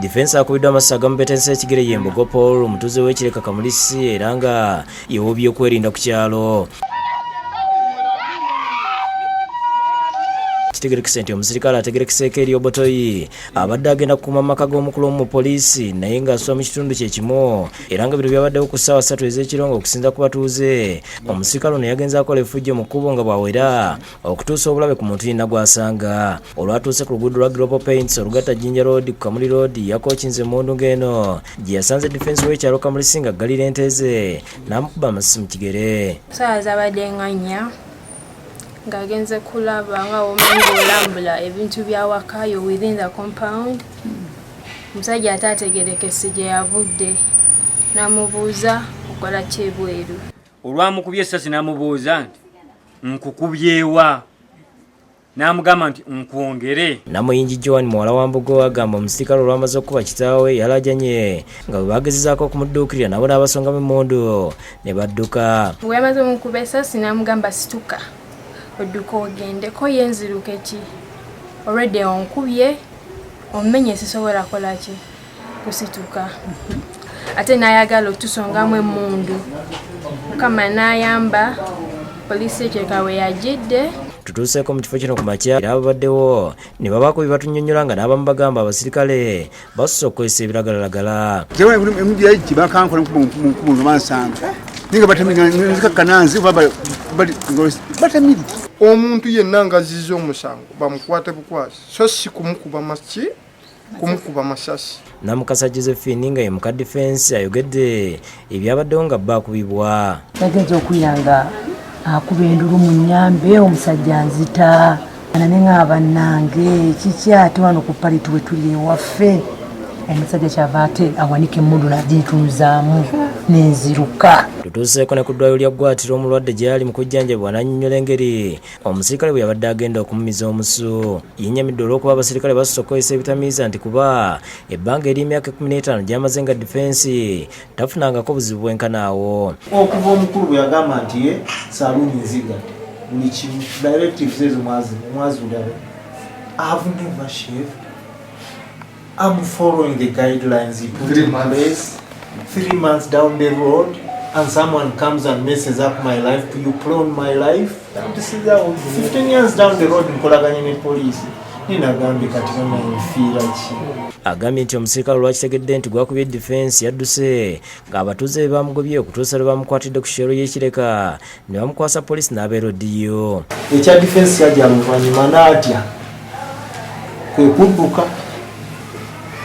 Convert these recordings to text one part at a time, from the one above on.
Difensi akubiddwa amasasi agamubetensa ekigere ye Mbogo Paul, omutuuze w'Ekireka Kamulisi, era nga yew'ebyokwerinda ku kyalo. Kitegerekese nti omusirikale ategerekeseeko eri Obotoyi abadde agenda kukuuma amaka g'omukulu omu mu poliisi, naye ng'asula mu kitundu kye kimu, era nga bino byabaddewo ku ssaawa 3 ez'ekiro. Ng'okusinza ku batuuze, omusirikale ono yagenze akola effujjo mu kkubo nga bw'awera okutuusa obulabe ku muntu yenna gw'asanga. Olwatuuse ku luguudo lwa Global Paints olugatta Jinja Road ku Kamuli Road, yakookinze emmundu ng'eno gye yasanze difensi w'ekyalo Kamulisi nga ggalira ente ze, n'amukuba amasasi mu kigere. Saawa zabadde nga 4, ng'agenze kulaba nga womanyi olambula ebintu byawakayo within the compound. Omusajja ate ategerekese gye yavudde, n'amubuuza, "Okola ki ebweru?" Olwamukubye essasi, n'amubuuza nti, "Nkukubyewa?" N'amugamba nti, "Nkwongere." Namuyingi Joan, muwala wa Mbugo, agamba omusirikale olwamaze okukuba kitaawe yalajanye nga bwe bagezezaako okumudduukirira, nabo n'abasongamu emmundu ne badduka. Bwe yamaze omukuba essasi, n'amugamba, "Situka odduka ogendeko." Ye, "Nziruke ki? Olwedde onkubye, omenye, sisobola kola ki, kusituka." Ate n'ayagala otusongamu emmundu. Mukama n'ayamba, poliisi ekyeka we yagidde. Tutuuseeko mu kifo kino ku makya, era ababaddewo ne babaako bye batunnyonnyola, nga n'abamu bagamba abasirikale basusse okukozesa ebiragalalagala. Bakankola nkuba nga bansanga, naye nga batamire, nzikakkana nzi batamire. Omuntu yenna ng'azizza omusango bamukwate bukwasi, so si kumukuba maki, kumukuba masasi. Namukasa Josephine, nga ye muka difensi, ayogedde ebyabaddewo nga bba akubibwa. Nagenza okwira nga akuba endulu, "Mu nyambe, omusajja nzita!" Nane nga bannange, kiki ate wano ku paliti we tuli ewaffe? Omusajja kyava ate awanika emmundu nagintunzaamu, nenziruka. Tutuuseeko ne ku ddwaliro lya Ggwatiro omulwadde gy'ali mu kujjanjabibwa, n'annyonnyola engeri omusirikale bwe yabadde agenda okumumiza omusu. Yennyamidde olw'okuba abasirikale basusse okukozesa ebitamiiza, nti kuba ebbanga ery'emyaka 15 gy'amaze nga difensi tafunangako buzibu bwenkanaawo. Okuva omukulu bwe yagamba nti ye saluuni nzigadde buli kimu, directives ezo mwazulaba. I've never shaved. I'm following the guidelines he put in place. 3 months down the road and someone comes and messes up my life. You prone my life. 15 years down the road nkolaganye ne poliisi, ninagambye kati banaye, nfiira ki? Agambye nti omusirikale olwakitegedde nti gwakubye difensi, yadduse ng'abatuuze be bamugobye okutuusa lwe bamukwatidde ku Shell y'Ekireka ne bamukwasa poliisi n'abeera odiyo. Ekya difensi kyajja luvannyuma, n'atya kwe kudduka.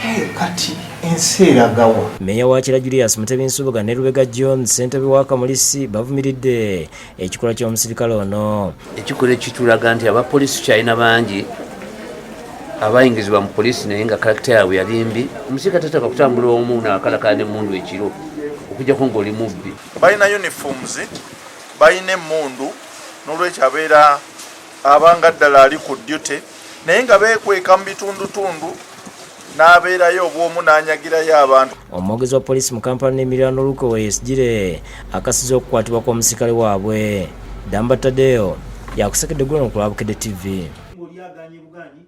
Hey, kati ensi eragawa? Meeya wa Kira Julius Mutebi Nsubuga ne Lubega John, ssentebe wa Kamulisi, bavumiridde ekikolwa ky'omusirikale ono. Ekikolwa ekitulaga nti abapoliisi tukyalina bangi abayingizibwa mu poliisi, naye nga character yaabwe yali mbi. Omusirikale tataka kutambula omu naakalakala n'emmundu ekiro, okujjako ng'oli mubbi. Balina uniforms, balina emmundu, n'olwekyo abeera abanga ddala ali ku duty, naye nga beekweka mu bitundutundu n'abeerayo obwomu n'anyagirayo abantu. Omwogezi wa poliisi mu Kampala n'emiriraano, Luke Owoyesigyire, akasiza okukwatibwa kw'omusirikale waabwe. Damba Tadeo yakusekedde guno ku Lwabukedde TV. Oli aganye buganyi.